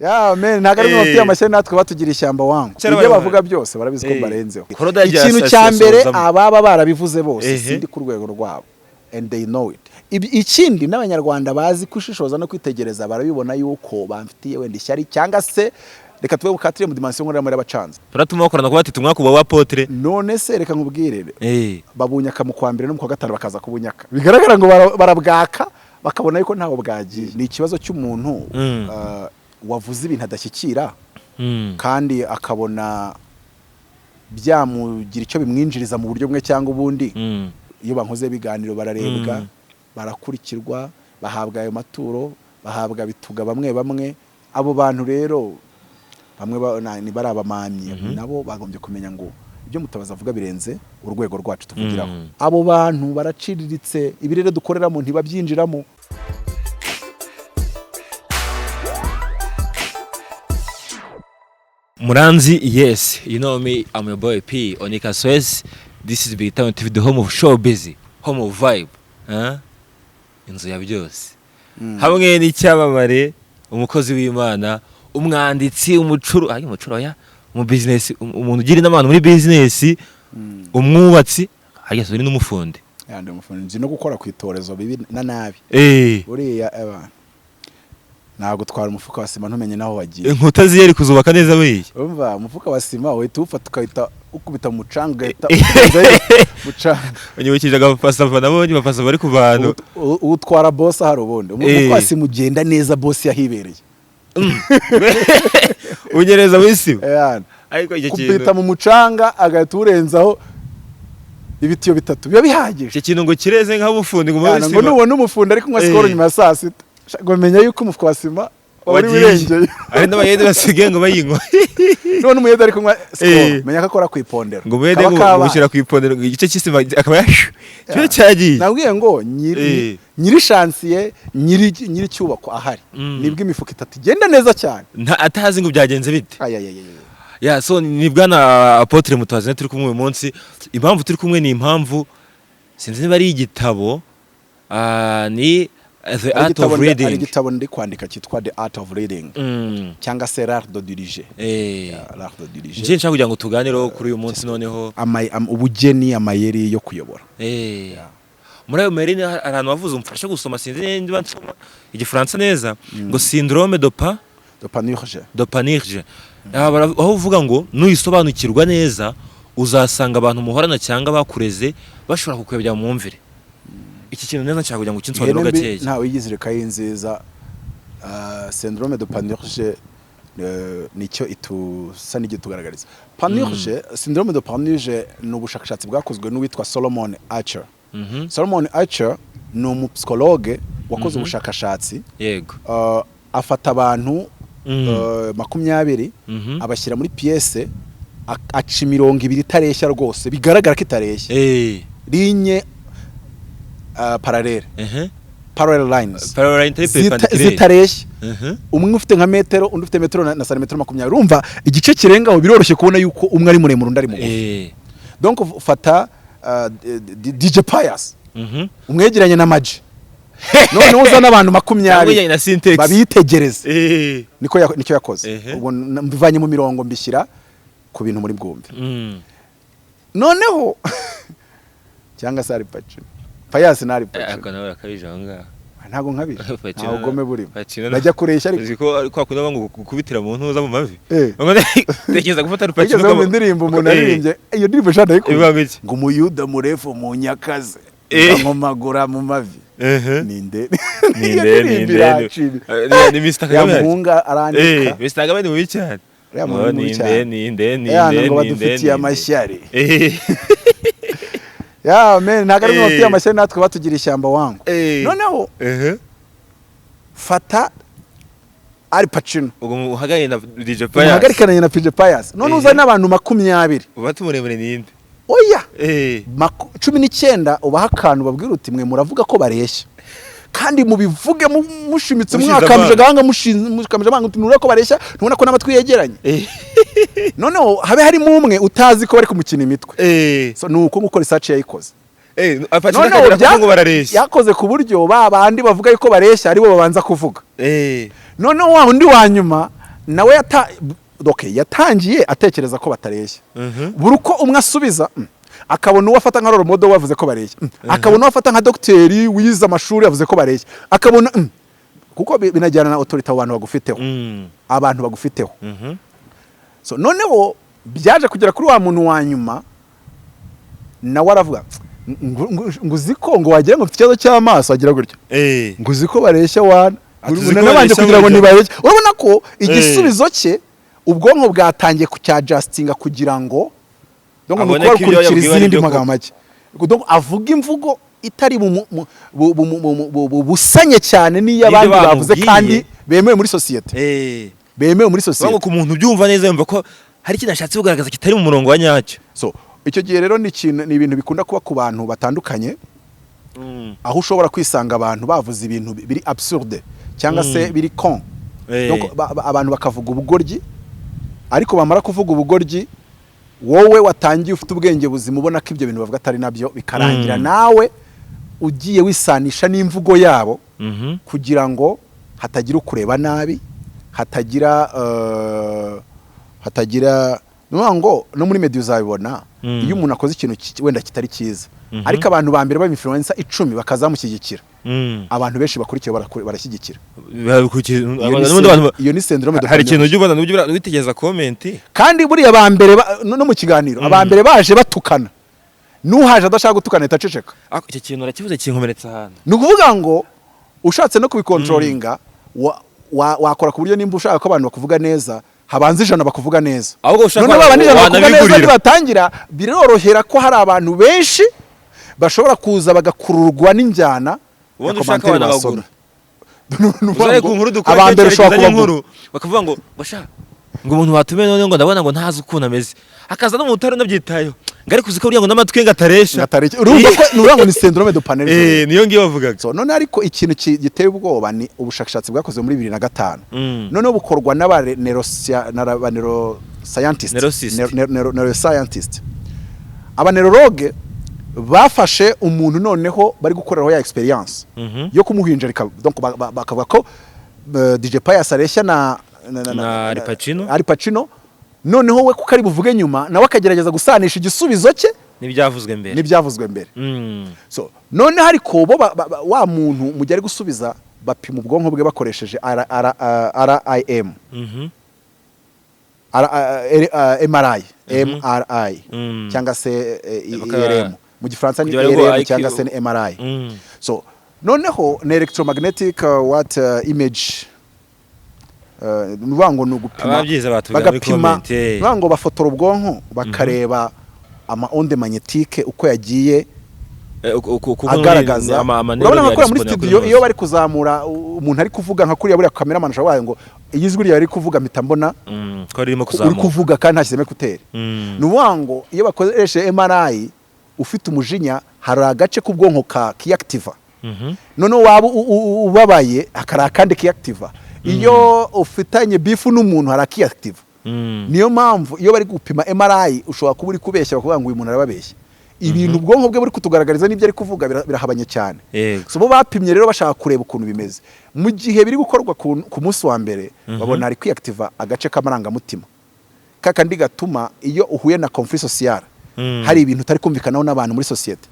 Ya men, ntabwo ari mwe bafitiye amashyari, natwe batugira ishyamba wangu. Kera Ibyo bari bavuga byose barabizi ko barenzeho. Korode yagiye Ikintu cya mbere, asozamo. ababa barabivuze bose, sindi ku rwego rwabo and they know it. Ikindi, n'Abanyarwanda bazi kushishoza no kwitegereza barabibona yuko bamfitiye wenda ishyari, cyangwa se reka tube bukatire mu dimension nkorera muri abacanza. Turatuma bakorana kuba bati tumwaka uba apôtre. None se reka nkubwire, babunyaka mu kwa mbere no mu kwa gatanu, bakaza kubunyaka bigaragara ngo barabwaka, bakabona yuko ntaho bwagiye. Ni ikibazo cy'umuntu wavuze ibintu adashyikira kandi akabona byamugira icyo bimwinjiriza mu buryo bumwe cyangwa ubundi. Iyo bankoze ibiganiro bararebwa, barakurikirwa, bahabwa ayo maturo, bahabwa bituga bamwe bamwe. Abo bantu rero bamwe ni bari abamamyi, nabo bagombye kumenya ngo ibyo Mutabazi avuga birenze urwego rwacu tuvugiraho. Abo bantu baraciriritse, ibirere dukoreramo ntibabyinjiramo. Muranzi, yes, you know me, I'm your boy P Onika Swez. This is Big Town TV, the home of showbiz, home of vibe. Huh? Inzu ya byose. Hamwe n'icyamamare, umukozi w'Imana, umwanditsi, umucuru, ayi umucuru oya, mu business, umuntu ugira inama muri business, umwubatsi, hajya suri n'umufundi. Yandi umufundi, nzi no gukora ku itorezo bibi na nabi. Buriya eba ntabwo utwara umufuka wa sima ntumenye naho wagiye. Inkuta ziyeri kuzubaka neza buriya. Urumva umufuka wa sima uhita uwufata ukahita ukubita mu mucanga, ugahita ukomeza mucanga. Unyibukije agapasava nabonye, bapasava bari ku bantu. Utwara boss hari ubundi umufuka wa sima ugenda neza, boss yahibereye. Unyereza muri sima. Yana. Ariko icyo Kubita kintu mu mucanga agahita urenzaho ibitiyo bitatu biba bihagije. Icyo kintu ngo kireze nk'abufundi ngo muri Yana, ngo sima. nubona umufundi ari kunywa Skol nyuma ya saa sita, ngo menya yuko umufuka wa sima wari Wagiye. wirengeye. Hari n'abayede basigaye ngo bayinywa. None umuyede ari kunywa Skol, menya ko akora ku ipondero. Ngo umuyede Kaba ngo kabaye. ushyira ku ipondero ngo igice cy'isima akaba yashu kiba cyagiye. Nabwiye ngo nyiri chantier, nyiri cyubako ahari, nibwo imifuka itatu igenda neza cyane. Atazi ngo byagenze bite. Ayayayay. Ya, so ni bwana Apôtre Mutabazi turi kumwe uyu munsi. Impamvu turi kumwe ni impamvu sinzi niba ari igitabo, ni The Art of Hari Reading. igitabo ndi kwandika cyitwa The Art of Reading cyangwa se L'Art de Diriger. Yeah, L'Art de Diriger. Nje nshaka kugira ngo tuganireho kuri uyu munsi noneho. Ubugeni, amayeri yo kuyobora. Muri ayo mayeri hari ahantu wavuze, umfashe gusoma, sinzi niba nsoma igifaransa neza, ngo syndrome de pa De Panurge. De Panurge. Aho uvuga ngo nuyisobanukirwa neza uzasanga abantu muhorana cyangwa bakureze bashobora kukuyobya mu mwumvire. Iki kintu neza nshaka kugira ngo ukinsobanurire Ihene mbi gakeya. ntawe uyizirika y'inziza. Syndrome de Panurge, nicyo itusa n'igitugaragariza. Panurge, syndrome de Panurge ni ubushakashatsi bwakozwe n'uwitwa Solomon Archer. Solomon Archer ni umupsikologe wakoze ubushakashatsi, afata abantu 20, abashyira muri pièce, aca imirongo ibiri itareshya rwose, bigaragara ko itareshya, ligne parallèle, parallel lines. Parallel itari perpendiculaire. Zitareshya, umwe ufite nka metero, undi ufite metero na santimetero 20. Urumva igice kirengaho biroroshye kubona yuko umwe ari muremure undi ari mugufi. Donc ufata DJ Pius, umwegeranye na Maji, noneho uzana abantu Cyangwa 20 na Syntax. babitegereze. Niko nicyo yakoze. Ehe. Ubwo mbivanye mu mirongo mbishyira ku bintu muri bwumve. Noneho cyangwa se ari Pacino, Pius na ari Pacino. Ariko nawe urakabije aho ngaho. Ntabwo nkabije. Pacino Nta bugome burimo. Pacino Bajya kureshya ariko. Uzi ko ari kwa kundi baba ngo gukubitira mu ntuza mu mavi. Tekereza gufata Pacino. Wigeze wumva indirimbo umuntu aririmbye? Iyo ndirimbo shana Ivuga ndayikunda. ngo iki? Ngo umuyuda murefu mu nyakaze, nkomagura mu mavi. Ninde? Ni Iyo nde, ni ndirimbo nde? irancibira. Ni Mr. Ya Kagame. muhunga arandika. Mr. Kagame ni mubi cyane. Uriya muntu ni mubi Ninde, cyane. ninde, ninde, Ya ngo ninde, badufitiye ninde? amashyari. Ya men, ntabwo ari mwe bafitiye amashyari, natwe batugira ishyamba wangu. Noneho fata Al Pacino, Ubwo muhagarariye na DJ Pius. umuhagarikananye na PJ Pius, none uzane n'abantu 20. Ubati muremure ninde? Oya, 19, ubaha akantu, babwira uti: "Mwe muravuga ko bareshya, kandi mubivuge mushimitse, Mushize mwakamije amanga. agahanga, mushikamije amanga, uti: 'Ntureba ko bareshya? Ntubona ko n'amatwi yegeranye?'" Noneho habe harimo umwe utazi ko bari kumukina imitwe. So, ni uko nguko research yayikoze. Al Pacino Noneho akagera kuvuga ngo barareshya. Yakoze ku buryo ba bandi bavuga yuko bareshya aribo babanza kuvuga. Noneho wa undi wa nyuma Nawe okay, yatangiye atekereza ko batareshya. Buri uko umwe asubiza, akabona uwo afata nka role model wavuze ko bareshya, akabona uwo afata nka dogiteri wize amashuri yavuze ko bareshya, akabona kuko binajyana na autorité abo bantu bagufiteho, abantu bagufiteho. So noneho byaje kugera kuri wa muntu wa nyuma, nawe aravuga ngo uzi ko ngo wagira ngo mfite ikibazo cy'amaso, agira gutya, ngo uzi ko bareshya wana. Ati, uzi ko nabanje bareshya kugira ngo burya. ntibareshya. Urabona ko igisubizo cye ubwonko bwatangiye kucyadjustinga kugira ngo, donc ni Abone ukuba ko ibyo rukurikira yabwiwe ari izindi byo koko. magambo make. Donc avuga imvugo itari busanye cyane n'iyo N'ibyo abandi bavuze bamubwiye. kandi bemewe muri sosiyete, bemewe muri Kuvuga ngo sosiyete. ku muntu ubyumva neza yumva ko hari ikintu ashatse kugaragaza kitari mu murongo wa nyacyo. So icyo gihe rero ni ibintu bikunda kuba ku bantu batandukanye, aho ushobora kwisanga abantu bavuze ibintu biri absurde cyangwa se biri con. Donc, abantu bakavuga ubugoryi, ariko bamara kuvuga ubugoryi, wowe watangiye ufite ubwenge buzima ubona ko ibyo bintu bavuga atari nabyo, bikarangira nawe ugiye wisanisha n'imvugo yabo kugira ngo hatagira ukureba nabi, hatagira ni ukuvuga ngo no muri media uzabibona, iyo umuntu akoze ikintu wenda kitari cyiza, ariko abantu ba mbere b'aba influencer 10 bakazamushyigikira, abantu benshi bakurikiye barashyigikira. N'ubundi abantu Iyo ni syndrome de hari ikintu Pagny. ujya ubona, ujya witegereza comment. Kandi buriya ba mbere no mu kiganiro, aba mbere baje batukana, n'uhaje adashaka gutukana ahita aceceka. Ariko icyo kintu urakivuze kinkomeretsa ahantu. Ni ukuvuga ngo ushatse no kubicontrollinga, wakora ku buryo nimba ushaka ko abantu bakuvuga neza, habanza 100 bakuvuga neza. Ahubwo ushaka Noneho babandi 100 bakuvuga neza wanabigurira. nibatangira, birorohera ko hari abantu benshi bashobora kuza bagakururwa n'injyana ya Ubundi ushaka commentaire wanabagura. basomye. Ni ukuvuga Uzare ngo ku nkuru dukora aba mbere kenshi ushobora zanye kubagura. inkuru bakavuga ngo basha ngo umuntu watumiye none ngo ndabona ngo ntazi ukuntu ameze, hakaza n'umuntu utari unabyitayeho ngo ariko uzi ko buriya ngo n'amatwi ye ngo ataresha. Ngatariki. Urumva ko ni ukuvuga ngo ni syndrome de panel. Niyo ngiyo bavugaga. So none ariko ikintu giteye ubwoba ni ubushakashatsi bwakozwe muri 2005, noneho bukorwa n'aba neuroscientist. Neuroscist. Neuroscientist, abaneurologue bafashe umuntu, noneho bari gukoreraho ya experience yo kumuhinjarika. Donc bakavuga ko DJ Pius areshya Na Al Pacino? Al Pacino. Noneho we kuko ari buvuge nyuma, nawe akagerageza gusanisha igisubizo cye n'ibyavuzwe mbere. N'ibyavuzwe mbere. So noneho ariko bo wa muntu mu gihe ari gusubiza, bapima ubwonko bwe bakoresheje R, R, RIM, R, R, MRI, MRI cyangwa se IRM mu Gifaransa ni Kugira ngo IRM IQ cyangwa se ni MRI. So noneho ni electromagnetic what image, ni ukuvuga ngo ni ugupima. Ababyize batubwira muri Bagapima, comment, ni ukuvuga ngo bafotora ubwonko bakareba ama onde magnétique uko yagiye agaragaza. Urabona nka kuriya muri studio, iyo bari kuzamura umuntu ari kuvuga, nka kuriya buriya cameraman ashobora kuvuga ngo iyi jwi ryawe riri kuvuga, mpita mbona ko ririmo uri kuzamuka. kuvuga kandi ntashyizemo écouteur. Ni ukuvuga ngo iyo bakoresheje MRI, ufite umujinya, hari agace k'ubwonko ka kiyakitiva. Noneho waba ubabaye, hakari akandi kiyakitiva. Iyo ufitanye beef n'umuntu, hari akiyakitiva. Niyo mpamvu iyo bari gupima MRI, ushobora kuba uri kubeshya, bakavuga ngo uyu muntu arababeshya. Ibintu ubwonko bwe buri kutugaragariza n'ibyo ari kuvuga birahabanye cyane. So bo bapimye rero bashaka kureba ukuntu bimeze mu gihe biri gukorwa. Ku munsi wa mbere babona ari kwiyakitiva agace k'amarangamutima kakandi gatuma iyo uhuye na conflit social, hari ibintu utari kumvikanaho n'abantu muri sosiyete,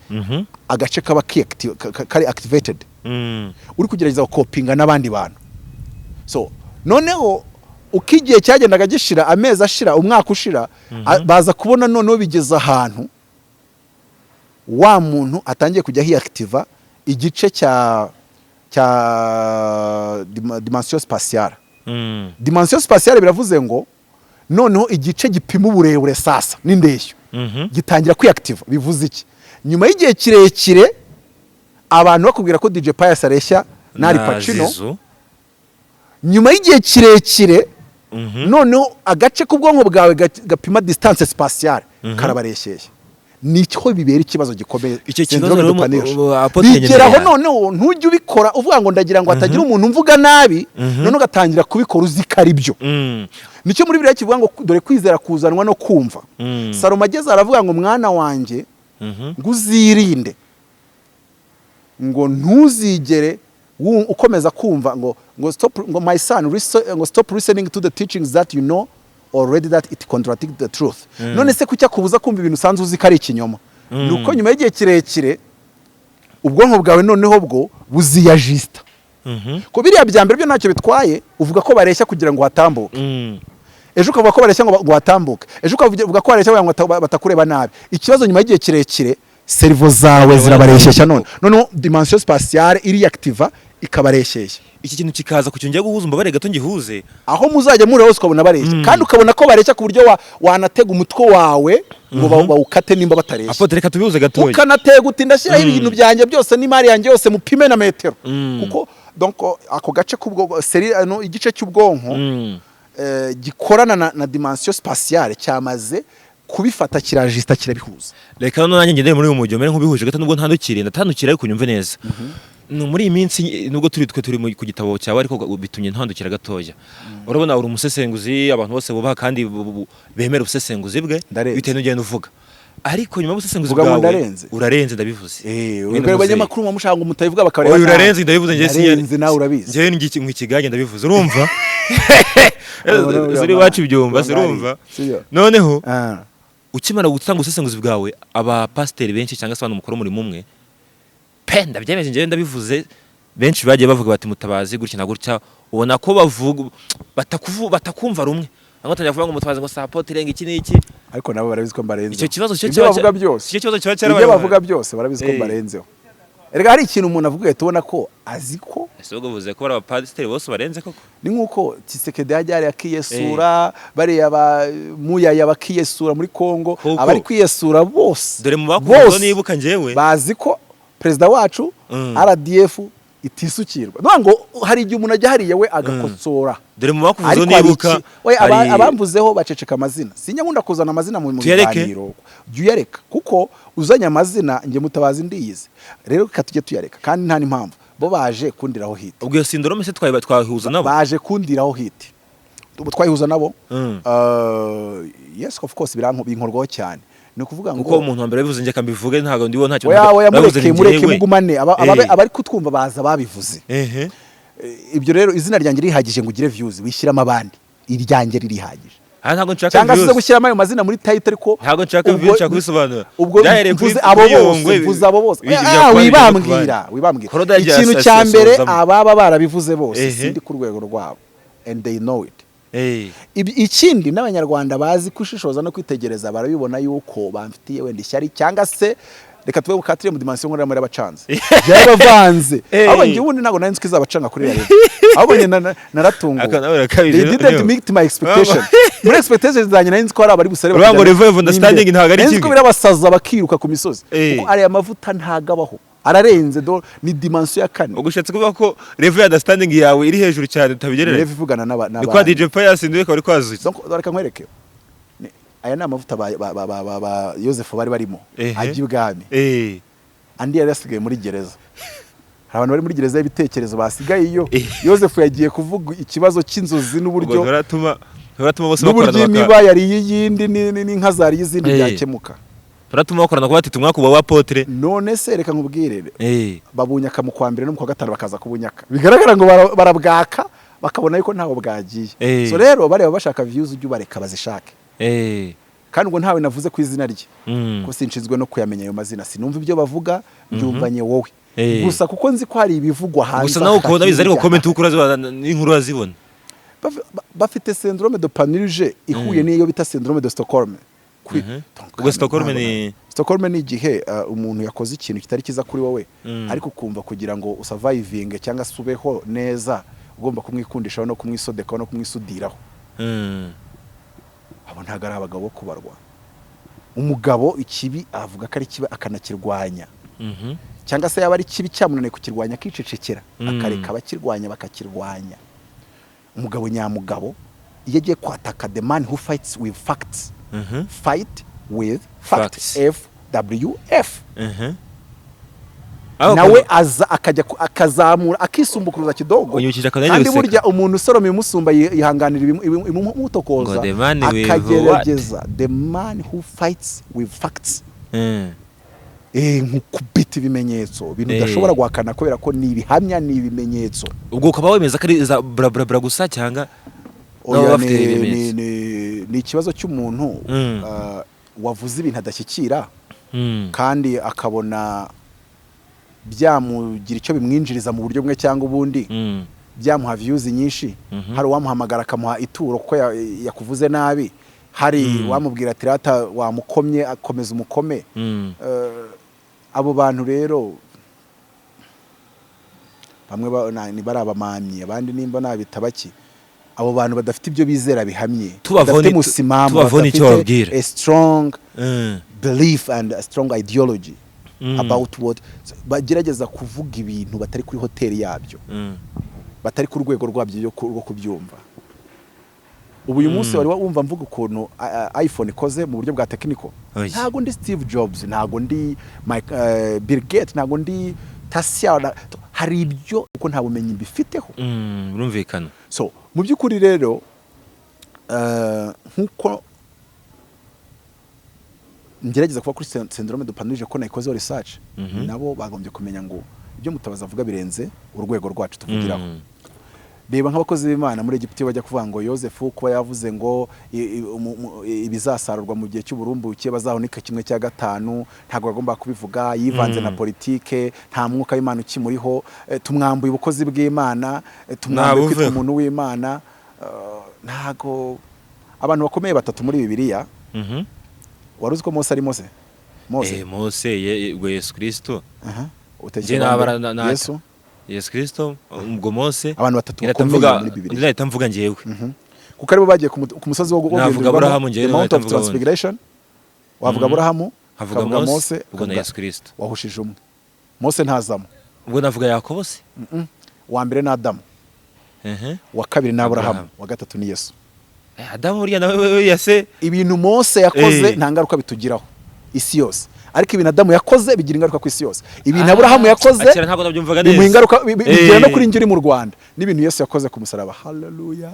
agace kaba kari activated, uri kugerageza gukopinga n'abandi bantu. So noneho uko igihe cyagendaga gishira, amezi ashira, umwaka ushira, baza kubona noneho bigeze ahantu wa muntu atangiye kujya hiyakitiva igice cya dimension spatiale. Dimension spatiale biravuze ngo noneho igice gipima uburebure sasa n'indeshyo gitangira kwiyakitiva. Bivuze iki? Nyuma y'igihe kirekire abantu bakubwira ko DJ Pius areshya na Al Pacino, Zizou. nyuma y'igihe kirekire noneho agace k'ubwonko bwawe gapima distance spatiale karabareshyeshya. Nicyo bibera ikibazo gikomeye. Icyo kibazo Syndrome rero de Paniche. Apotre Bigeraho Nyemerera. noneho ntujye ubikora uvuga ngo ndagira ngo hatagira umuntu mvuga nabi, none ugatangira kubikora uzi ko ari byo. Nicyo muri biriya kivuga ngo dore kwizera kuzanwa no kumva. Salomo ageze aravuga ngo mwana wanjye, ngo uzirinde, ngo ntuzigere Ukomeza kumva ngo stop, ngo my son ngo stop listening to the teachings that you know already that it contradict the truth. None se kuki akubuza kumva ibintu usanzwe uzi ko ari ikinyoma? Ni uko nyuma y'igihe kirekire ubwonko bwawe noneho bwo buziyajista ko biriya bya mbere byo ntacyo bitwaye. Uvuga ko bareshya kugira ngo hatambuke, ejo ukavuga ko bareshya ngo hatambuke, ejo ukavuga ko bareshya kugira ngo batakureba nabi. Ikibazo, nyuma y'igihe kirekire cerveau zawe zirabareshyeshya. Noneho dimension spatiale iriyakitiva, ikabareshyeshya. Iki kintu kikaza ku cyongera guhuza, umbabare gato ngihuze. Aho muzajya muri hose ukabona bareshya, kandi ukabona ko bareshya ku buryo wanatega umutwe wawe ngo bawukate nimba batareshya. Apôtre, reka tubihuze gatoya. Ukanatega uti ndashyiraho ibintu byanjye byose n'imari yanjye yose, mupime na metero. Kuko donc ako gace k'ubwo seri no, igice cy'ubwonko gikorana na dimension spatiale cyamaze kubifata, kirajista, kirabihuza. Reka noneho nanjye ngendere muri uyu mujyi mbere nk'ubihuje gato, nubwo ntandukiriye, ndatandukira, ariko unyumve neza. No muri iyi minsi, nubwo turi twe turi ku gitabo cyawe, ariko bitumye ntandukira gatoya. Urabona uri umusesenguzi abantu bose bubaha kandi bemera ubusesenguzi bwe, Ndarenze. bitewe n'ugenda uvuga. Ariko nyuma y'ubusesenguzi Vuga ngo bwawe, ndarenze. Urarenze, ndabivuze. Eh, Mwene ubwo muzehe. abanyamakuru mushaka ngo mutabivuga bakareba Oya, nabi. urarenze, ndabivuze njye. Ndarenze, nawe urabizi. Njyewe ni ikigage, ndabivuze, urumva? Zuri iwacu ibyumba, urumva? Sibyo? Noneho Ah. ukimara gutanga ubusesenguzi bwawe, abapasiteri benshi cyangwa se abantu mukora umurimo umwe pe, ndabyemeje njyewe, ndabivuze, benshi bagiye bavuga bati Mutabazi gutya na gutya. Ubona ko bavuga batakumva rumwe, bamwe batangira kuvuga ngo Mutabazi ngo support irenga iki n'iki. Ariko nabo barabizi ko mbarenzeho. Icyo kibazo cyo Ibyo kiba bavuga byose, icyo kibazo kiba ibyo cyarabaye. bavuga byose, barabizi ko mbarenzeho. Erega hari ikintu umuntu avuga ugahita ubona ko azi ko Ese ubwo buvuze ko bari abapasiteri bose barenze koko? Ni nk'uko Tshisekedi yajya hariya akiyesura, bariya ba Muyaya bakiyesura muri Kongo. Koko. Abari kwiyesura bose, Dore mu bakuvuzeho, bose nibuka njyewe, bazi ko perezida wacu RDF itisukirwa. Nukuvuga ngo hari igihe umuntu ajya hariya we agakosora. Dore mu bakuvuzeho Ariko hari nibuka, we, hari abamvuzeho baceceka amazina. Sinjya nkunda kuzana amazina mu Tuyareke? biganiro. Jya uyareka, kuko uzanye amazina njye Mutabazi ndiyizi. Rero reka tujye tuyareka, kandi nta n'impamvu bo baje kundiraho hit. Ubwo iyo syndrome se twayihuza nabo? Baje kundiraho hit. Ubu twayihuza nabo. Yes, of course, binkorwaho cyane. Ni ukuvuga ngo Kuko umuntu wa mbere wabivuze, njye kambivuge, ntabwo ndiwo ntacyo. Oya, oya, Babivuze mureke ni mureke njyewe. mugumane. Abari kutwumva baza babivuze. Ibyo rero, izina ryanjye rihagije ngo ugire views, wishyiramo abandi, iryanjye ririhagije. Aha ntabwo nshaka Cyangwa se uze views. gushyiramo ayo mazina muri title, ariko Ntabwo nshaka views, nshaka kubisobanura. Ubwo Byahereye kuri mvuze abo kuri bose, Yongwe, mvuze abo bose. bijya Ah, ku bandi, bijya ku wibambwira, bandi. wibambwira. Korode yagiye Ikintu cya mbere, asozamo. ababa barabivuze bose, sindi ku rwego rwabo and they know it. Ikindi, n'Abanyarwanda bazi kushishoza no kwitegereza barabibona yuko bamfitiye wenda ishyari, cyangwa se reka tuve mu mu dimension nkorera muri abacanze byarabavanze. Ahubwo njye ubundi ntabwo nari nzi ko izabacanga kuri rero, ahubwo njye naratunguwe. Aka nawe urakabije. They didn't meet my expectation. Muri expectation zanjye nari nzi ko hari abari busare Uravuga ngo bakajya level of understanding n'imbere. ntabwo ari Nari nzi ko kimwe. birabasaza bakiruka ku misozi, kuko ariya mavuta ntago abaho, ararenze do, ni dimension ya kane. Ubwo ushatse kuvuga ko level ya understanding yawe iri hejuru cyane utabigereranya? Level ivugana Ni kwa n'abandi. DJ Pius ndiwe akaba ari kwazutse. Donc reka nkwereke. Aya ni amavuta ba Yosefu bari barimo ajya ibwami. Andi yari yasigaye muri gereza. Hari abantu bari muri gereza y'ibitekerezo basigaye iyo. Yosefu yagiye kuvuga ikibazo cy'inzozi Ubwo n'uburyo nturatuma bose n'uburyo bakorana imiba yariye iyindi n'inka zariye izindi, byakemuka. Nturatuma bakorana kuba bati tumwaka uba wa apôtre. None se reka nkubwire, babunyaka mu kwa mbere no mu kwa gatanu bakaza kubunyaka, bigaragara ngo barabwaka bakabona yuko ntaho bwagiye. So rero bareba bashaka views, ujye ubareka bazishake. Kandi ubwo ntawe navuze ku izina rye, ko sinshinzwe no kuyamenya ayo mazina, sinumva ibyo bavuga, mbyumvanye wowe gusa, kuko nzi ko hari ibivugwa hanze. Gusa nawe ukabona biza, ariko Hirya. comment uko urazibona n'inkuru urazibona. Bafite syndrome de Panurge ihuye n'iyo bita syndrome de Stockholm. Donc, Ubwo Stockholm ntabwo Stockholm ni igihe umuntu yakoze ikintu kitari cyiza kuri wowe, ariko ukumva kugira ngo usurvivinge cyangwa se ubeho neza ugomba kumwikundishaho no kumwisodekaho no kumwisudiraho. Abo ntabwo ari abagabo bo kubarwa. Umugabo ikibi avuga ko ari kibi, akanakirwanya, cyangwa se yaba ari kibi cyamunaniye kukirwanya akicecekera, akareka abakirwanya bakakirwanya. Umugabo nyamugabo iyo agiye kwataka, the man who fights with facts, fight with facts, Facts. F W F. Aho Nawe aza akajya akazamura, akisumbukuruza kidogo. Unyibukije akantu Kandi guseka. burya umuntu usoroma ibimusumba yihanganira ibimutokoza, Ngo the man with akagerageza. The man who fights with facts. Nkukubita ibimenyetso, ibintu udashobora guhakana kubera ko ni ibihamya, ni ibimenyetso. Ubwo ukaba wemeza ko ari za bla bla bla gusa, cyangwa nabo Oya, bafite ibimenyetso? Ni ikibazo cy'umuntu wavuze ibintu adashyikira kandi akabona byamugira icyo bimwinjiriza mu buryo bumwe cyangwa ubundi, byamuha views nyinshi. Hari uwamuhamagara akamuha ituro kuko yakuvuze nabi, hari uwamubwira ati: "Rata wamukomye, akomeza umukome." Abo bantu rero bamwe ni bari abamamyi, abandi nimba nabita baki, abo bantu badafite ibyo bizera bihamye, badafite musimamo, Tubavone icyo badafite bababwira. a strong belief and a strong ideology about what bagerageza kuvuga, ibintu batari kuri hoteli yabyo, batari ku rwego rwabyo rwo kubyumva. Ubu uyu munsi wari wumva mvuga ukuntu iPhone ikoze mu buryo bwa technical? Oya. Ntago ndi Steve Jobs, ntago ndi Mike, Bill Gates, ntago ndi Tasia, hari ibyo kuko nta bumenyi mbifiteho. Birumvikana. So mu by'ukuri rero, nkuko ngerageza kuba kuri syndrome de Panurge ko nayikozeho research, nabo bagombye kumenya ngo ibyo Mutabazi avuga birenze urwego rwacu tuvugiraho. Reba nk'abakozi b'Imana muri Egiputa, bajya kuvuga ngo Yosefu kuba yavuze ngo ibizasarurwa mu gihe cy'uburumbuke bazahunika kimwe cya gatanu, ntabwo bagomba kubivuga, yivanze na politike, nta mwuka w'Imana ukimuriho, tumwambuye ubukozi bw'Imana, tumwambuye kwitwa Nabuveho. umuntu w'Imana. Ntago abantu bakomeye batatu muri Bibiliya, wari uzi ko Mose ari Mose? Mose. Mose, ubwo Yesu Kristo. Aha. Utekereza Njye nabara bande? Yesu. Yesu Kristo, ubwo Mose. Abantu batatu Ngahita bakomeye mvuga, muri Bibiliya. ngahita mvuga njyewe. Kuko aribo bagiye ku musozi wo Navuga guhindurirwamo, Aburahamu, njyewe the Mount nahita of mvuga wundi. Transfiguration. Wavuga Aburahamu, Nkavuga ukavuga Mose, Mose, ubwo na ukavuga- Yesu Kristo. Wahushije umwe, Mose ntazamo. Ubwo navuga Yakobo se? Uwa mbere ni Adamu, uwa kabiri ni Aburahamu, Aburahamu. uwa gatatu ni Yesu. Adamu burya nawe we yase. Ibintu Mose yakoze nta ngaruka bitugiraho isi yose, ariko ibintu Adamu yakoze bigira ingaruka ku isi yose. Ibintu Aburahamu yakoze Akira, ntabwo nabyumvaga neza. bimuha ingaruka, bigera no kuri njye uri mu Rwanda, n'ibintu Yesu yakoze ku musaraba. Haleluya!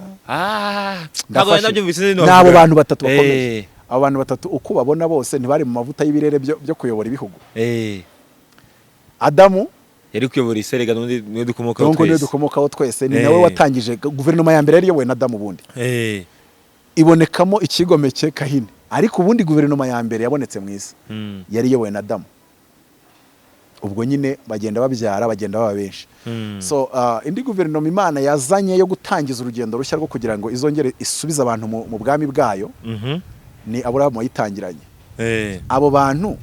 Ntabwo Ndafashe. nabyumvise neza. Ni abo bantu batatu bakomeye. Abo bantu batatu uko babona bose ntibari mu mavuta y'ibirere byo kuyobora ibihugu. Adamu Yari kuyobora isi erega, n'undi niwe dukomokaho donc niwe twese. dukomokaho twese, ni nawe watangije guverinoma ya mbere, yari iyobowe na Adamu. Ubundi ibonekamo ikigomeke Kahini, ariko ubundi guverinoma ya mbere yabonetse mu isi yari iyobowe na Adamu. Ubwo nyine bagenda babyara, bagenda baba benshi. So indi guverinoma Imana yazanye yo gutangiza urugendo rushya rwo kugira ngo izongere isubize abantu mu bwami bwayo ni Aburahamu wayitangiranye. Abo bantu,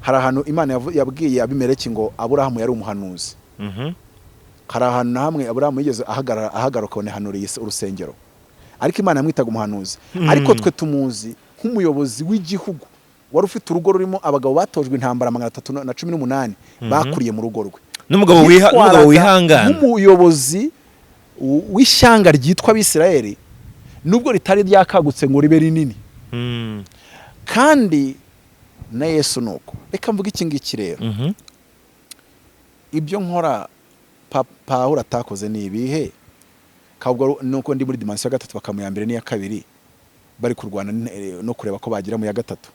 hari ahantu Imana yabwiye Abimeleki ngo Aburahamu yari umuhanuzi? Hari ahantu na hamwe Aburahamu yigeze ahagarara ahagarara ukabona hanuriye urusengero? Ariko Imana yamwitaga umuhanuzi. Ariko twe tumuzi nk'umuyobozi w'igihugu wari ufite urugo rurimo abagabo batojwe intambara 318 bakuriye mu rugo rwe. N'umugabo Yitwaraga wihangana. nk'umuyobozi w'ishyanga ryitwa Abisirayeli, nubwo ritari ryakagutse ngo ribe rinini. Kandi na Yesu ni uko. Reka mvuge iki ngiki rero: ibyo nkora Pawulo atakoze ni ibihe? Kabwo nuko ndi muri dimension ya gatatu, bakamu ya mbere n'iya kabiri bari kurwana no kureba ko bagira mu ya gatatu.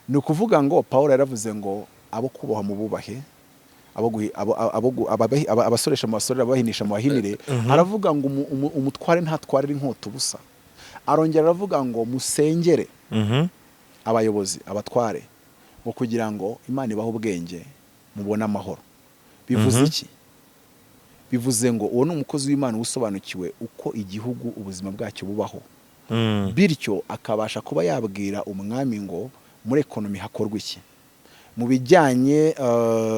Ni ukuvuga ngo Pawulo yaravuze ngo abo kubaha mu bubahe, abo guhi- abo- abo gu- ababahi- abasoresha mu basorere, abahinisha mu bahinire. Aravuga ngo umutware ntatwarira inkota ubusa. Arongera aravuga ngo musengere abayobozi, abatware, ngo kugira ngo Imana ibahe ubwenge mubone amahoro. Bivuze iki? Bivuze ngo uwo ni umukozi w'Imana usobanukiwe uko igihugu ubuzima bwacyo bubaho, bityo akabasha kuba yabwira umwami ngo muri economy hakorwa iki, mu bijyanye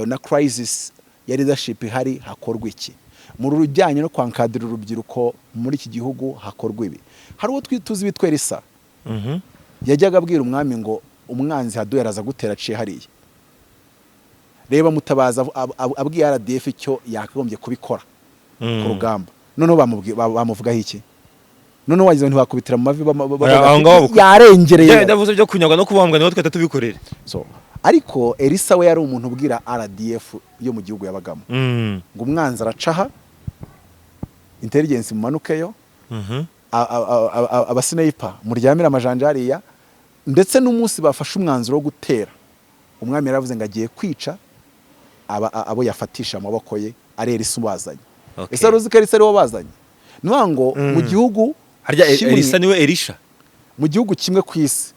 na crisis ya leadership ihari hakorwa iki, mu bijyanye no kwankadira urubyiruko muri iki gihugu hakorwa ibi. Hari uwo tuzi witwa Elisa, yajyaga abwira umwami ngo umwanzi haduye araza gutera aciye hariya. Reba Mutabazi abwiye RDF icyo yakagombye kubikora ku rugamba, noneho bamuvugaho iki? Noneho wagize ngo ntibakubitira mu mavi Oya, aho ngaho yarengereye. Bya ndavuze byo kunyagwa no kubambwa, niho twahita tubikorera. So ariko Elisa we yari umuntu ubwira RDF yo mu gihugu yabagamo ngo umwanzi aracaha, intelligence mumanukeyo, abasniper muryamire amajanja hariya. Ndetse n'umunsi bafashe umwanzuro wo gutera Umwami yaravuze ngo agiye kwica abo yafatisha amaboko ye, ari Elisa ubazanye. Ese wari uzi ko Elisa ari we wabazanye? Ni ukuvuga ngo mu gihugu Harya kimwe, Elisa niwe Elisha? Mu gihugu kimwe ku isi.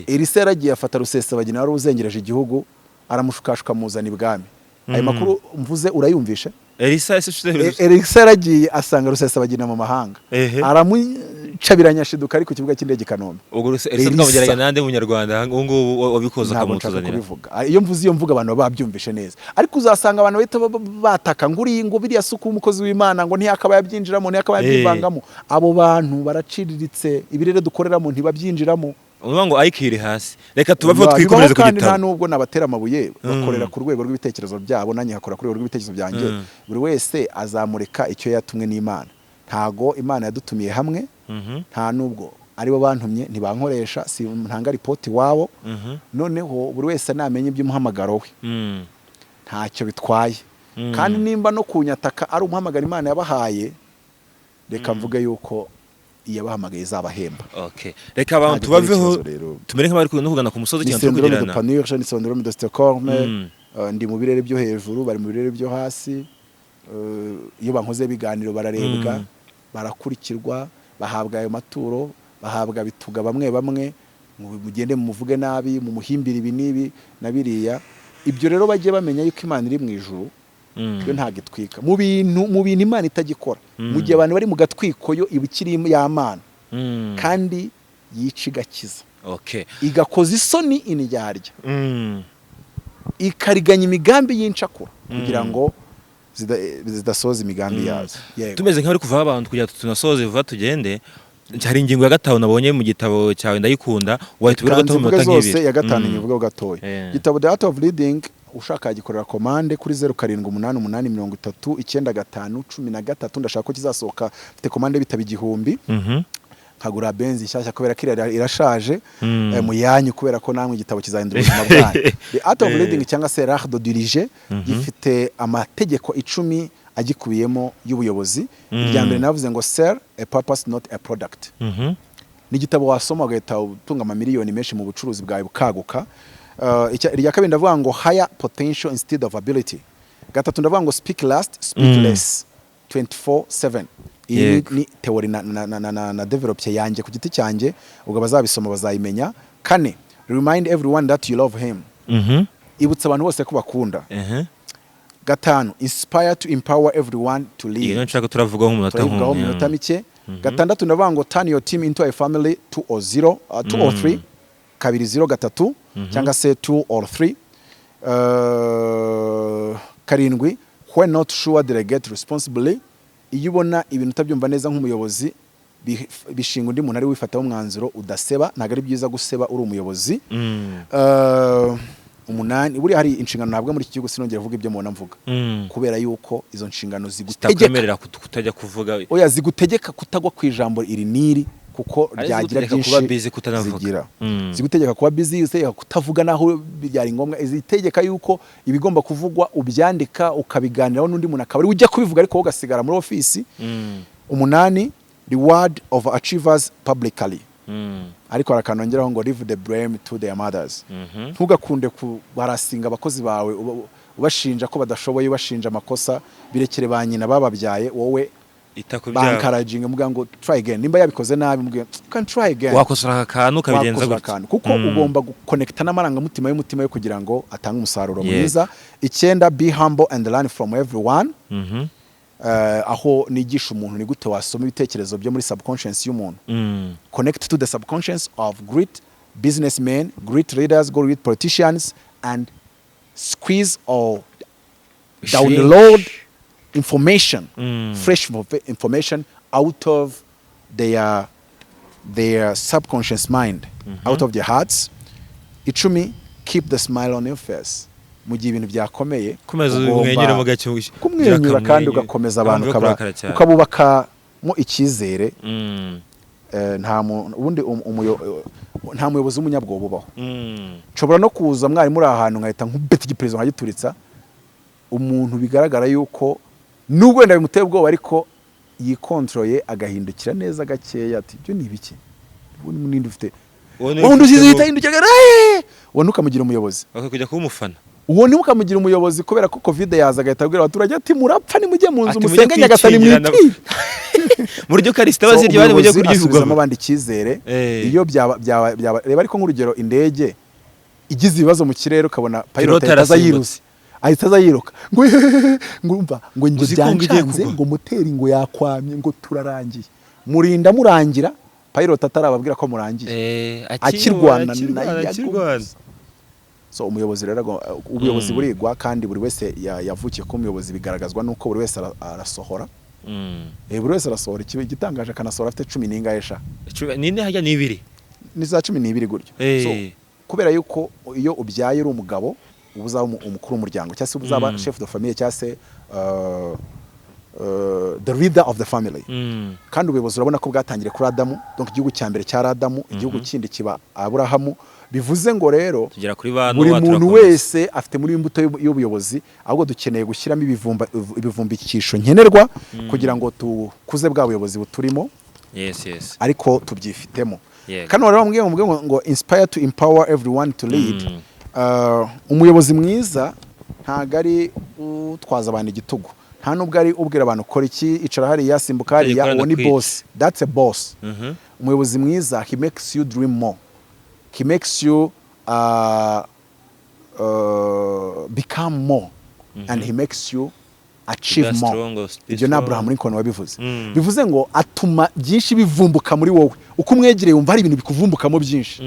Elisa yaragiye afata Rusesabagina wari uzengereje igihugu, aramushukashuka, amuzana ibwami. Ayo makuru mvuze urayumvishe? Elisa ese? Elisa yaragiye asanga Rusesabagina mu mahanga, aramucabiranya, ashiduka ari ku kibuga cy'indege i Kanombe. Ubwo Elisa Elisa. Twamugereranya nande munyarwanda ubu ngubu wabikoze Ntabwo nshaka akamutuzanira? kubivuga. Iyo mvuze iyo mvuga, abantu baba babyumvishe neza, ariko uzasanga abantu bahita bataka ngo uriya, ngo biriya suku umukozi w'Imana, ngo ntiyakaba yabyinjiramo, ntiyakaba yabyivangamo. Abo bantu baraciriritse, ibirere dukoreramo ntibabyinjiramo. Uvuga ngo IQ iri hasi. Reka tubaveho, Bibaho. twikomereze ku Kandi nta gitabo. nubwo nabatera amabuye. Bakorera ku rwego rw'ibitekerezo byabo, nanjye nkakora ku rwego rw'ibitekerezo byanjye. Buri wese azamurika icyo yatumwe n'Imana. Ntago Imana yadutumiye hamwe, nta nubwo aribo bantumye, ntibankoresha, si ntanga ripoti iwabo. Noneho buri wese namenya iby'umuhamagaro we, ntacyo bitwaye. Kandi nimba no kunyataka ari umuhamagaro Imana yabahaye, reka mvuge yuko iyabahamagaye izabahemba. Okay, reka abantu Ntabwo ari tubaveho, ikibazo rero. tumere nk'abari no kugana ku musozi Ni cyane turi syndrome de kugirana. Panurge, ni syndrome de Stockholm. Ndi mu birere byo hejuru, bari mu birere byo hasi. Iyo bankoze ibiganiro bararebwa, barakurikirwa, bahabwa ayo maturo, bahabwa bituga bamwe bamwe, mugende mumuvuge nabi, mumuhimbire ibi n'ibi na biriya. Ibyo rero bajye bamenya yuko Imana iri mu ijuru, yo ntabwo itwika mu bintu Imana itagikora. Mu gihe abantu bari mu gatwiko, yo iba ikiri y'Amana, kandi yica igakiza, igakoza isoni indyarya, ikariganya imigambi y'incakura kugira ngo zidasoza imigambi yazo. Yego. Tumeze nk'abari kuvaho abantu kugira ngo tunasoze vuba tugende. Hari ingingo ya gatanu nabonye mu gitabo cyawe, ndayikunda. Wahita ubwira gato mu Kanzi minota mvuge zose. nk'ibiri. Ya gatanu nyivugeho gatoya. Igitabo The Art of Leading, ushaka yagikorera komande kuri 0788309513. Ndashaka ko kizasohoka mfite komande bitaba 1000, nkagura Benz nshyashya kubera ko iriya irashaje. Mu yanyu, kubera ko namwe igitabo kizahindura ubuzima bwanyu. The Art of Leading cyangwa se L'Art de Diriger gifite amategeko 10 agikubiyemo y'ubuyobozi. Irya mbere navuze ngo "Sell a purpose, not a product." Ni igitabo wasoma ugahita utunga amamiliyoni menshi mu bucuruzi bwawe bukaguka. Irya kabiri ndavuga ngo "Hire potential instead of ability." Gatatu ndavuga ngo "Speak last, speak less 24/7." Iyi ni theory na develop yanjye ku giti cyanjye, ubwo abazabisoma bazayimenya. Kane, "Remind everyone that you love him." Ibutsa abantu bose ko bakunda. Gatanu, "Inspire to empower everyone to Iyi lead." niyo nshaka turavugaho mu minota Turayivugaho mu minota mike. Gatandatu ndavuga ngo "Turn your team into a family", 2 or 0, 2 or 3, 2 0 3 cyangwa se 2 or 3. Karindwi, "When not sure, delegate responsibly." Iyo ubona ibintu utabyumva neza nk'umuyobozi, bishinga undi muntu ari wifataho umwanzuro, udaseba. Ntabwo ari byiza guseba uri umuyobozi. Umunani, buriya hari inshingano ntabwo muri iki gihugu sinongera kuvuga ibyo mubona mvuga, kubera yuko izo nshingano zigutegeka zitakwemerera kutajya kuvuga. Oya, zigutegeka kutagwa ku ijambo iri n'iri, kuko Ari ryagira zigutegeka byinshi kuba busy, kutanavuga. zigira. Zigutegeka kuba busy, zitegeka kutavuga naho byari ngombwa, zitegeka yuko ibigomba kuvugwa ubyandika, ukabiganiraho n'undi muntu akaba ari we ujya kubivuga, ariko wowe ugasigara muri ofisi. Umunani, "Reward overachievers publicly." Ariko hari akantu nongeraho ngo "Leave the blame to their mothers." Ntugakunde kubarasinga abakozi bawe, ubashinja ko badashoboye, ubashinja amakosa. Birekere ba nyina bababyaye. Wowe ita ku byabo. Bankaraginga, mubwira ngo "Try again." Nimba yabikoze nabi, mubwira "You can try again." Wakosora aka kantu ukabigenza Wakosora gutya. akantu, kuko ugomba gukonekita n'amarangamutima y'umutima we kugira ngo atange umusaruro mwiza. Icyenda, "Be humble and learn from everyone." Aho nigisha umuntu ni gute wasoma ibitekerezo byo muri subconscious y'umuntu, connect to the subconscious of great businessmen, great leaders, great politicians, and squeeze or download information, fresh information out of their subconscious mind, out of their hearts. 10, "Keep the smile on your face." Mu gihe ibintu byakomeye, Komeza ugomba umwenyure mu gake. kumwenyura kandi ugakomeza abantu, ukabubakamo icyizere. Nta ubundi nta muyobozi w'umunyabwoba ubaho. Nshobora no kuza mwari muri aha hantu, nkahita nkubeta igipurizo nkagituritsa. Umuntu bigaragara yuko nubwo wenda bimuteye ubwoba, ariko yikontroye, agahindukira neza gakeya, ati "Ibyo ni ibiki? Ubundi ninde ufite?" Uwo niwe Wa wundi usize ufitemo- uhita ahindukira, "Eh!" Uwo ntukamugira umuyobozi. Bakwiye kujya kuba umufana. Uwo ntimukamugira umuyobozi, kubera ko COVID yaza agahita abwira abaturage ati: "Murapfa, nimujye mu nzu, Ati, "Mujye musenge Nyagasani kwikingirana." mwipfire." Muryo karisita So, bazirya abandi mujye umuyobozi kurya asubizamo ibigoma. abandi icyizere. Eh. Iyo byaba, reba ariko nk'urugero, indege igize ibibazo mu kirere, ukabona pilot Pilote ahita aza arasimbutse. yirutse, ahita aza yiruka ngo ngo umva ngo njye Uzi ko ngo igiye byancanze, kugwa. ngo moteri ngo yakwamye, ngo turarangiye. Murinda murangira pilot atarababwira ko murangiye. Akirwana akirwana, na akirwana. So umuyobozi rero ubuyobozi burigwa, kandi buri wese yavukiye kuba umuyobozi. Bigaragazwa n'uko buri wese arasohora. Buri wese arasohora. Igitangaje, akanasohora afite cumi n'ingahe sha? Nine hajya n'ibiri. Ni za 12 gutyo. So, kubera yuko iyo ubyaye uri umugabo, uba uzaba umukuru w'umuryango, cyangwa se uba uzaba chef de famille, cyangwa se the leader of the family. Kandi ubuyobozi urabona ko bwatangiriye kuri Adamu. Donc igihugu cya mbere cyari Adamu, igihugu kindi kiba Aburahamu. Bivuze ngo rero tugera kuri ba buri Nowa, muntu turakomeza. wese afite muri imbuto y'ubuyobozi. Ahubwo dukeneye gushyiramo ibivumbikisho nkenerwa kugira ngo tukuze bwa buyobozi buturimo. Yes. Ariko tubyifitemo. Yego. Kano rero bambwiye ngo inspire to empower everyone to lead. Umuyobozi mwiza ntabwo ari utwaza abantu igitugu, nta nubwo ari ubwira abantu: "Kora iki, icara hariya, simbuka hariya." Tegeko Uwo ni ndakwica. boss, that's a boss. Umuyobozi mwiza, he makes you dream more, he makes you become more and he makes you achieve Be more. strong or be Ibyo ni strong. Abraham Lincoln wabivuze. Bivuze ngo atuma byinshi bivumbuka muri wowe. Uko umwegereye, wumva hari ibintu bikuvumbukamo byinshi.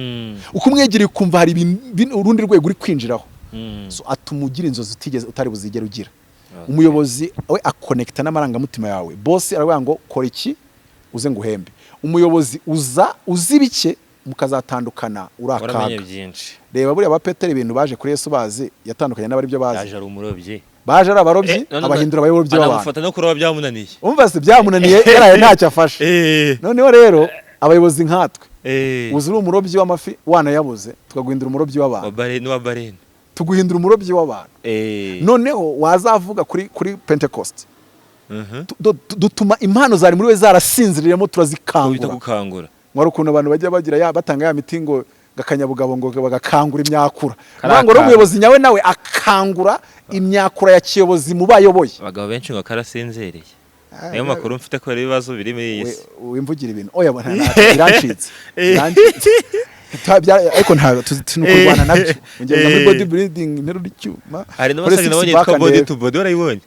Uko umwegereye, ukumva hari urundi rwego uri kwinjiraho. So atuma ugira inzozi utigeze, utari buzigere ugira. Umuyobozi we akonekita n'amarangamutima yawe. Boss aravuga ngo: "Kora iki, uze nguhembe." Umuyobozi uza uzi bike, mukazatandukana uri Waramenye akaga. byinshi. Reba buriya ba Petero, ibintu baje kuri Yesu bazi, yatandukanye n'abari byo bazi. Yaje ari umurobyi. Baje ari abarobyi, None abahindura abayobyi b'abantu. Anamufata no kuroba byamunaniye. Umva se, byamunaniye yaraye ntacyo afashe. Noneho rero abayobozi nkatwe, uzi uri umurobyi w'amafi wanayabuze, tukaguhindura umurobyi w'abantu. Wa barene, wa barene. Tuguhindura umurobyi w'abantu. Noneho wazavuga kuri Pentecost, dutuma impano zari muri we zarasinziriremo, Ko bita turazikangura. gukangura. Mwari ukuntu abantu bajya bagira ya batanga ya miti ngo gakanyabugabo, ngo bagakangura imyakura. Karakanga. Ngo rero umuyobozi nyawe nawe akangura imyakura ya kiyobozi mu bayoboye. Abagabo benshi ngo karasinziriye. Niyo makuru mfite ko hari ibibazo biri muri iyi si. Wimvugira ibintu, oya, birancitse, birancitse. Ariko nta ni ukurwana nabyo, ngenda muri body building, nterura icyuma. Hari Kuri n'amasaga six nabonye pack yitwa body ndebe. to body, warayibonye?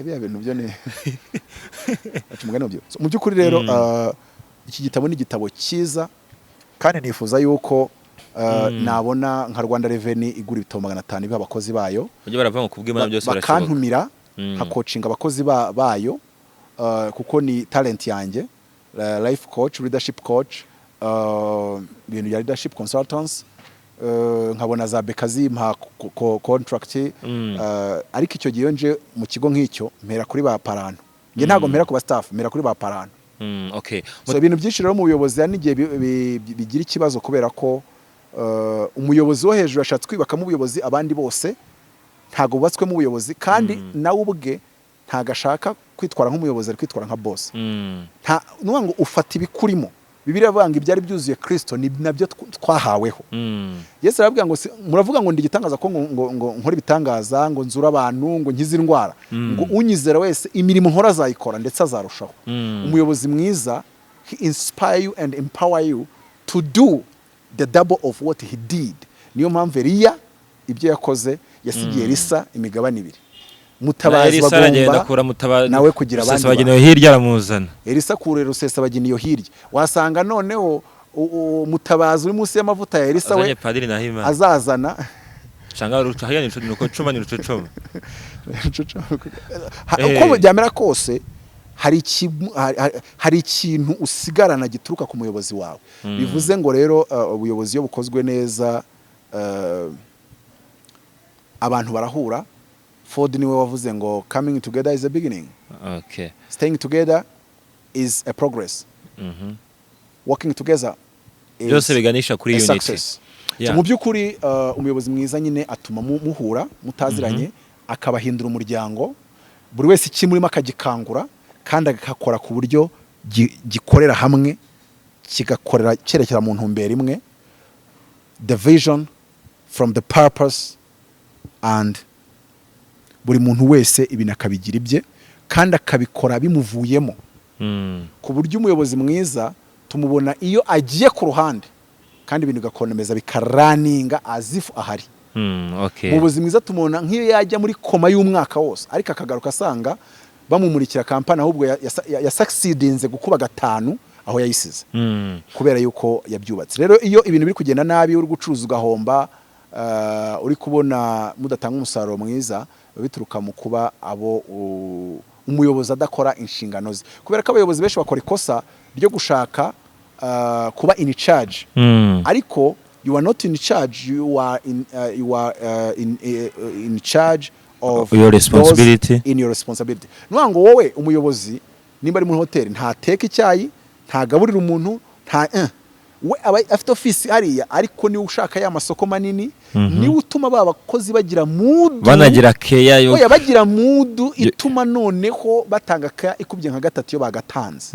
Biriya bintu byo ni baca umugani mu byo. So, mu by'ukuri rero, iki gitabo ni igitabo cyiza, kandi nifuza yuko nabona nka Rwanda Revenue igura ibitabo 500 biha abakozi bayo. Bajya baravuga ngo kubw'Imana byose birashoboka. Bakantumira nkakocinga abakozi bayo, kuko ni talent yanjye, life coach, leadership coach, ibintu bya leadership consultants, nkabona za beka zimpa contract. Ariko icyo gihe iyo nje mu kigo nk'icyo, mpera kuri ba parano. Njye ntabwo mpera ku ba staff, mpera kuri ba parano. So ibintu byinshi rero mu buyobozi hari n'igihe bigira ikibazo, kubera ko umuyobozi wo hejuru yashatse kwibakamo ubuyobozi, abandi bose ntabwo bubatswemo ubuyobozi, kandi nawe ubwe ntabwo ashaka kwitwara nk'umuyobozi, ari kwitwara nka boss. Nta nuvuga ngo ufata ibikurimo. Bibiliya iravuga ngo ibyari byuzuye Kristo ni nabyo twahaweho. Yesu arababwira ngo: "Muravuga ngo ndi igitangaza, ko ngo nkora ibitangaza, ngo nzure abantu, ngo nkize indwara, ngo unyizera wese imirimo nkora azayikora, ndetse azarushaho." Umuyobozi mwiza, he inspire you and empower you to do the double of what he did. Niyo mpamvu Eliya ibyo yakoze yasigiye Elisa imigabane ibiri. Mutabazi Elisa aragenda bagomba akura Mutabazi nawe kugira abandi Rusesabagina hirya, aramuzana. Elisa akura Rusesabagina iyo hirya, wasanga noneho Mutabazi uri munsi y'amavuta ya Elisa we Azanye Padiri Nahimana. azazana Canga ruca hariya, ni rucocoma, ni rucocoma. Uko byamera kose, hari ikintu usigarana gituruka ku muyobozi wawe. Bivuze ngo rero ubuyobozi iyo bukozwe neza, abantu barahura. Ford niwe wavuze ngo: "Coming together is a beginning, staying together is a progress, working together is Byose biganisha kuri a unity. success." So, mu by'ukuri umuyobozi mwiza nyine atuma muhura mutaziranye, akabahindura umuryango, buri wese ikimurimo akagikangura, kandi agakora ku buryo gikorera hamwe, kigakorera cyerekera mu ntumbero imwe. the vision, from the purpose, and buri muntu wese ibintu akabigira ibye kandi akabikora bimuvuyemo, ku buryo umuyobozi mwiza tumubona iyo agiye ku ruhande kandi ibintu bigakomeza bikarunninga as if ahari. Umuyobozi mwiza tumubona nk'iyo yajya muri koma y'umwaka wose, ariko akagaruka asanga bamumurikira kampani, ahubwo yasucceedinze gukuba gatanu aho yayisize, kubera yuko yabyubatse. Rero iyo ibintu biri kugenda nabi, uri gucuruza ugahomba, uri kubona mudatanga umusaruro mwiza, biba bituruka mu kuba abo umuyobozi adakora inshingano ze, kubera ko abayobozi benshi bakora ikosa ryo gushaka kuba in charge, ariko you are not in charge, you are in charge of Your responsibility. those in your responsibility. Ni ngo wowe umuyobozi, nimba ari muri hoteli, ntateka icyayi, ntagaburira umuntu, nta we aba afite ofisi hariya, ariko niwe ushaka ya masoko manini, niwe utuma ba bakozi bagira mood, banagira keya yo oya, bagira mood ituma noneho batanga keya ikubye nka gatatu iyo bagatanze.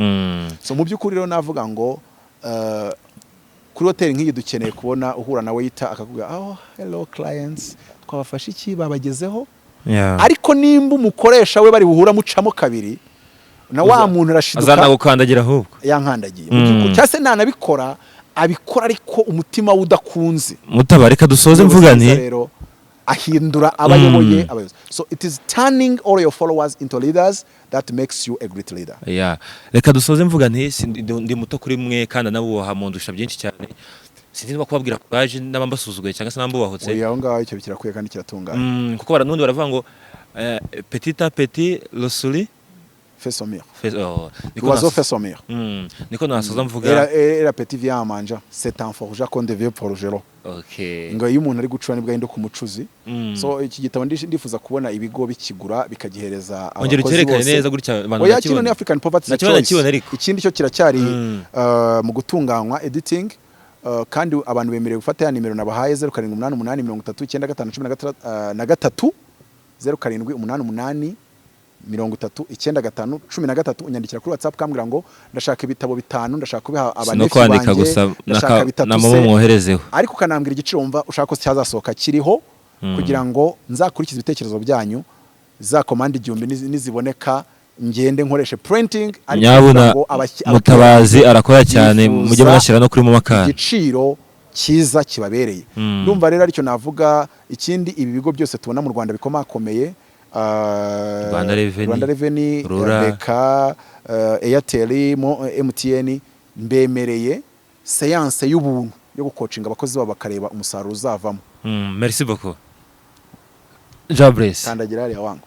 So mu by'ukuri rero navuga ngo kuri hoteli nk'iyi dukeneye kubona uhura na waiter akakubwira: "Oh, hello clients, twabafashe iki?" Babagezeho. Ariko nimba umukoresha we bari buhura mucamo kabiri na wa muntu arashiduka azanagukandagira ahubwo. Yankandagiye mu by'ukuri, cyangwa se nanabikora, abikora ariko umutima we udakunze. Mutaba, reka dusoze Umuyobozi mvuga mwiza nti rero ahindura abayoboye abayobozi. So it is turning all your followers into leaders that makes you a great leader. Yeah. Reka dusoze mvuga nti ndi muto kuri mwe kandi anabubaha mundusha byinshi cyane. Sinzi niba kubabwira courage n'aba mbasuzuguye cyangwa se n'abambubahutse. Oya, aho ngaho icyo kirakwiye kandi kiratunganye. Kuko nundi baravuga ngo petit à petit le souris fait son mur. Oh, niko L'oiseau fait son mur. Niko nasoza mvuga. Et l'appétit vient en mangeant, c'est en forgeant qu'on devient forgeron. Ngo iyo umuntu ari gucura nibwo ahinduka umucuzi. So iki gitabo ndifuza kubona ibigo bikigura, bikagihereza Ongera abakozi ucyerekane bose. neza gutya abantu Oya, kino bakibona. ni African Poverty Nakibona, Choice. nakibona ariko. Ikindi cyo kiracyari mu gutunganywa, editing, kandi abantu bemerewe gufata ya nimero nabahaye, 0788 30 95 13 na gatatu, 0788 30 95 13. Unyandikira kuri WhatsApp kambwira ngo ndashaka ibitabo bitanu, ndashaka kubiha Si no abanefi kwandika banjye, gusa, ndashaka bitatu na momo se, mwoherezeho. ariko ukanambwira igiciro wumva ushaka ko cyazasohoka kiriho, kugira ngo nzakurikize ibitekerezo byanyu, za komande 1000 niziboneka ngende nkoreshe printing, ariko Nyabuna, kugira ngo Mutabazi arakora cyane, bifuza mujye munashyira no kuri momo kandi. igiciro cyiza kibabereye. Ndumva rero aricyo navuga. Ikindi, ibi bigo byose tubona mu Rwanda bikomakomeye, Rwanda Revenue, Rwanda Revenue, RURA. BK, Airtel, MTN, mbemereye séance y'ubuntu yo gucoachinga abakozi babo bakareba umusaruro uzavamo. Merci beaucoup, Jabless. Kandagira hariya wangu.